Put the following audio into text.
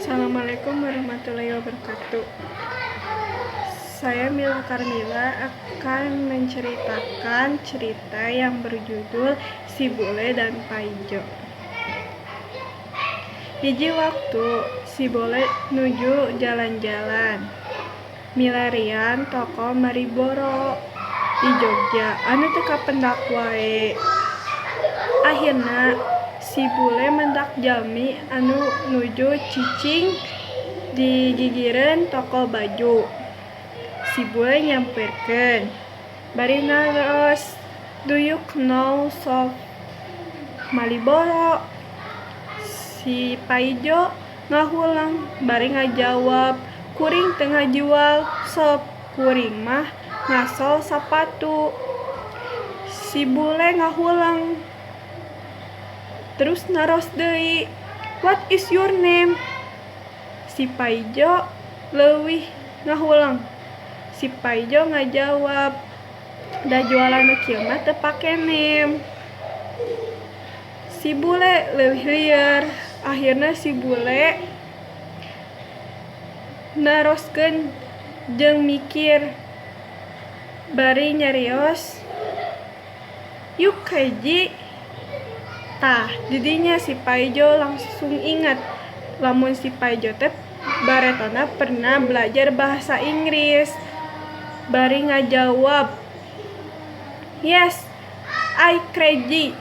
Assalamualaikum warahmatullahi wabarakatuh. Saya Mila Karmila akan menceritakan cerita yang berjudul Si Bule dan Paijo. Hiji waktu si bule nuju jalan-jalan milarian toko Malioboro di Jogja anu teu kapendak wae. Akhirna si bule mendak jalmi anu nuju cicing di gigireun toko baju. Si bule nyamperkeun bari naros, "Do you know shop Malioboro?" Si Paijo ngahuleng bari ngajawab, "Kuring teu ngajual sop, kuring mah ngasol sapatu." Si bule ngahuleng terus naros deui, "What is your name?" Si Paijo leuwih ngahuleng. Si Paijo ngajawab, "Da jualan nu kieu mah teu pake name." Si bule leuwih lieur. Akhirna si bule naroskeun jeung mikir bari nyarios, "You crazy?" Tah, di dinya si Paijo langsung inget lamun si Paijo teh baretona pernah belajar bahasa Inggris. Bari ngajawab, "Yes, I crazy."